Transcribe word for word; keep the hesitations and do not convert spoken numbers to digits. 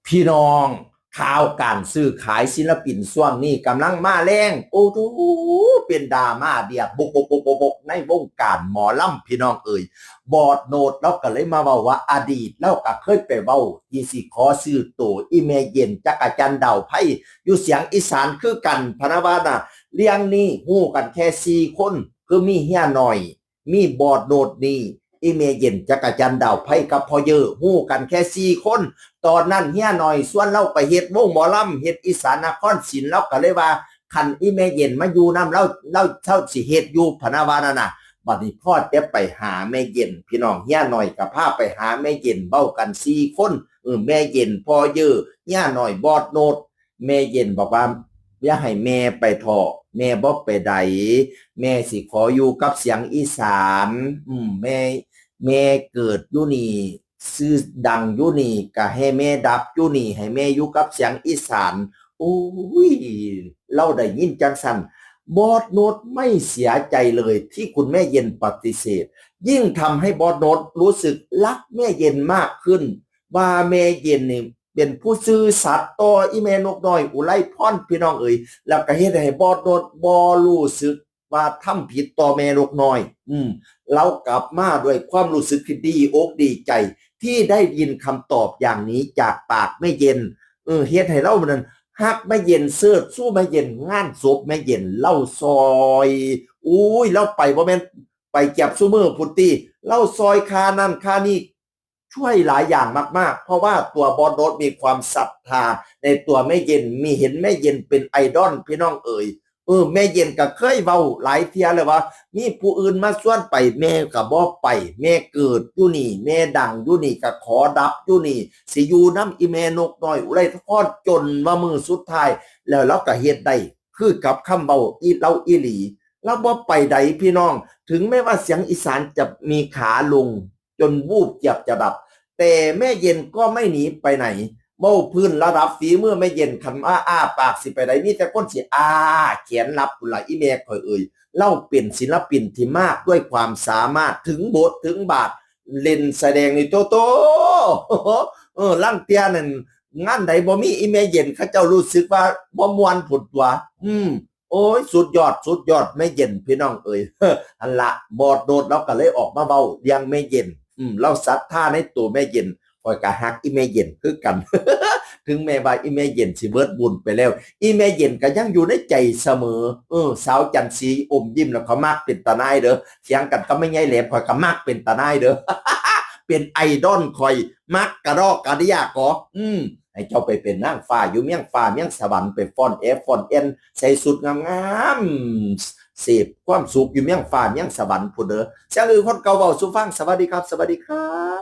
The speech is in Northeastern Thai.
พี่น้อง ข่าวการซื้อขายศิลปินช่วงนี้กำลังมาแรง โอ้โห เป็นดราม่าเดือดบกบกบกบกบกในวงการหมอลำ พี่น้องเอ่ย บอสโนดลาวก็เลยมาเว้าว่าอดีตลาวก็เคยไปเว้าที่สิขอซื้อโตอีแม่เย็นจักจั่นดาวไพร่อยู่เสียงอีสานคือกัน พะนะว่าน่ะ เรื่องนี้ฮู้กันแค่สี่คน คือมีเฮียน้อย มีบอสโนดนี่ อีแม่เย็นจักจั่นดาวไพร่กับพ่อเยอฮู้กันแค่สี่คน ตอนนั้นเฮียน้อยชวนลาวไปเฮ็ดวงหมอลำ เฮ็ดอีสานนครศิลป์ ลาวก็เลยว่า คันอีแม่เย็นมาอยู่นำลาว ลาวเซาสิเฮ็ดอยู่ พะนะว่านั่นน่ะ บัดนี้พ่อแต่ไปหาแม่เย็น พี่น้อง เฮียน้อยก็พาไปหาแม่เย็น เว้ากันสี่คน เออ แม่เย็น พ่อเยอ เฮียน้อย บอสโนด แม่เย็นบอกว่า อย่าให้แม่ไปเถาะ แม่บ่ไปใด แม่สิขออยู่กับเสียงอีสาน อืม แม่ แม่เกิดอยู่นี่ ชื่อดังอยู่นี่ ก็ให้แม่ดับอยู่นี่ ให้แม่อยู่กับเสียงอีสาน โอ้ย ลาวได้ยินจั่งซั่น บอสโนดไม่เสียใจเลยที่คุณแม่เย็นปฏิเสธ ยิ่งทำให้บอสโนดรู้สึกรักแม่เย็นมากขึ้น ว่าแม่เย็นนี่เป็นผู้ซื่อสัตย์ต่ออีแม่นกน้อยอุไรพร พี่น้องเอ๋ย แล้วก็เฮ็ดให้บอสโนดบ่รู้สึกว่าทำผิดต่อแม่นกน้อย อืม ลาวกลับมาด้วยความรู้สึกที่ดีอกดีใจ ที่ได้ยินคำตอบอย่างนี้จากปากแม่เย็น เออ เฮ็ดให้ลาวนั้นฮักแม่เย็น เชิดชูแม่เย็น งานศพแม่เย็นลาวซอย อุ้ย ลาวไปบ่แม่นไปแก็บซุมื้อพุ้นติ ลาวซอยค่านั่นค่านี่ ช่วยหลายอย่างมากๆ เพราะว่าตัวบอสโนดมีความศรัทธาในตัวแม่เย็น มีเห็นแม่เย็นเป็นไอดอล พี่น้องเอ๋ย เออ แม่เย็นก็เคยเว้าหลายเทื่อแล้วว่า มีผู้อื่นมาชวนไป แม่ก็บ่ไป แม่เกิดอยู่นี่ แม่ดังอยู่นี่ ก็ขอดับอยู่นี่ สิอยู่นำอีแม่นกน้อยอุไรพร จนว่ามื้อสุดท้าย แล้วลาวก็เฮ็ดได้ คือกับคำเว้าอีลาวอีหลี ลาวบ่ไปใดพี่น้อง ถึงแม้ว่าเสียงอีสานจะมีขาลง จนวูบเกือบจะดับ แต่แม่เย็นก็ไม่หนีไปไหน เว้าพื้นระดับฝีมือแม่เย็น คันว่าอ้าปากสิไปใด มีแต่คนสิอ้าแขนรับพุ้นล่ะ อีแม่ข่อยเอ่ย ลาวเป็นศิลปินที่มากด้วยความสามารถ ถึงบทถึงบาท เล่นแสดงนี่โตโต เออ ลางเทื่อนั่น งานใดบ่มีอีแม่เย็น เขาเจ้ารู้สึกว่าบ่ม่วนพุ้นตั๊ว อืม โอ้ย สุดยอด สุดยอด แม่เย็น พี่น้องเอ๋ย หั่นละ บอสโนดลาวก็เลยออกมาเว้าเรื่องแม่เย็น อืม ลาวศรัทธาในตัวแม่เย็น ข้อยก็ฮักอีแม่เย็นคือกัน ถึงแม้ว่าอีแม่เย็นสิเบิดบุญไปแล้ว อีแม่เย็นก็ยังอยู่ในใจเสมอ เออ สาวจันทร์ศรีอมยิ้มแล้วข้อยมักเป็นตาหน่ายเด้อ เถียงกันกับแม่ใหญ่แหลม ข้อยก็มักเป็นตาหน่ายเด้อ เป็นไอดอลข้อย มักกะดอกกะเดี้ยกอ อืม ให้เจ้าไปเป็นนางฟ้าอยู่เมืองฟ้าเมืองสวรรค์ ไปฟ้อนแอฟฟ้อนแอน ใส่ชุดงามๆ เสพความสุขอยู่เมืองฟ้าเมืองสวรรค์พุ้นเด้อ เสียงอือคนเก่าเว้าสู่ฟัง สวัสดีครับ สวัสดีครับ